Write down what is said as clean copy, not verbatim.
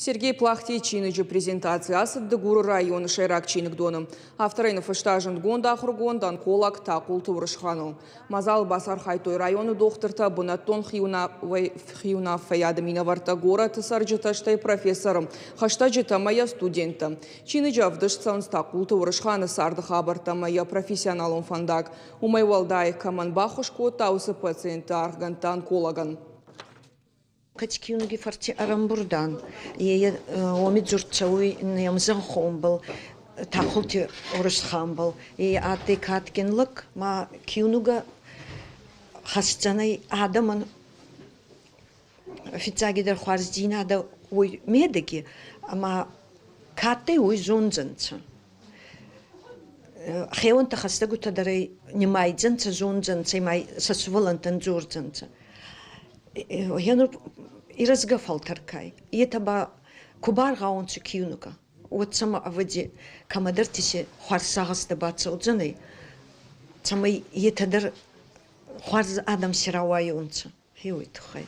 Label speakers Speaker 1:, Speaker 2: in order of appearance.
Speaker 1: Сергей Плахтийы чиныджы презентаци ацыд Дыгуры районы сӕйраг чиныгдоны. Авторӕй ныффыста зындгонд ахуыргонд, онколог Тахъулты Уырысханыл. Мадзалы бацархайдтой районы дохтыртӕ, бынӕттон хиуынаффӕйады минӕвӕрттӕ, горӕты цӕрджытӕ, стӕй профессоры хӕстӕджытӕ ӕмӕ йӕ студенттӕ. Чиныджы ӕвдыст цӕуынц Тахъулты Уырысханы царды хабӕрттӕ ӕмӕ йӕ профессионалон фӕндаг. Уымӕй уӕлдай, кӕмӕн баххуыс кодта, уыцы пациентты аргъгӕндтӕ онкологӕн.
Speaker 2: Кӕд киунуги фӕрци ӕрӕмбурд ан, е уоми дзурд цӕуй не мзӕнхонбӕл, Тахъулти Урусханбӕл. Е адтӕй кадгин лӕг, ма киунугӕ хӕсдзӕнӕй адӕмӕн фиццагидӕр хуарздзийнадӕ уой медӕги, ӕма ка адтӕй, уой зондзӕнцӕ. Хеуӕнттӕ хӕстӕгутӕ дӕр ӕй нимайдзӕнцӕ, зондзӕнцӕ ма сӕ сувӕллӕнттӕн дзордзӕнцӕ. Гъенур ирӕзгӕ фӕлтӕр ка ӕй, етӕ ба ку баргъӕуонцӕ киунугӕ, уӕд сӕмӕ, ӕвӕдзи, кӕмӕдӕрти си хуарз сагъӕстӕ бацӕудзӕнӕй, цӕмӕй етӕ дӕр хуарз адӕм си рауайонцӕ, гъе уой туххӕй.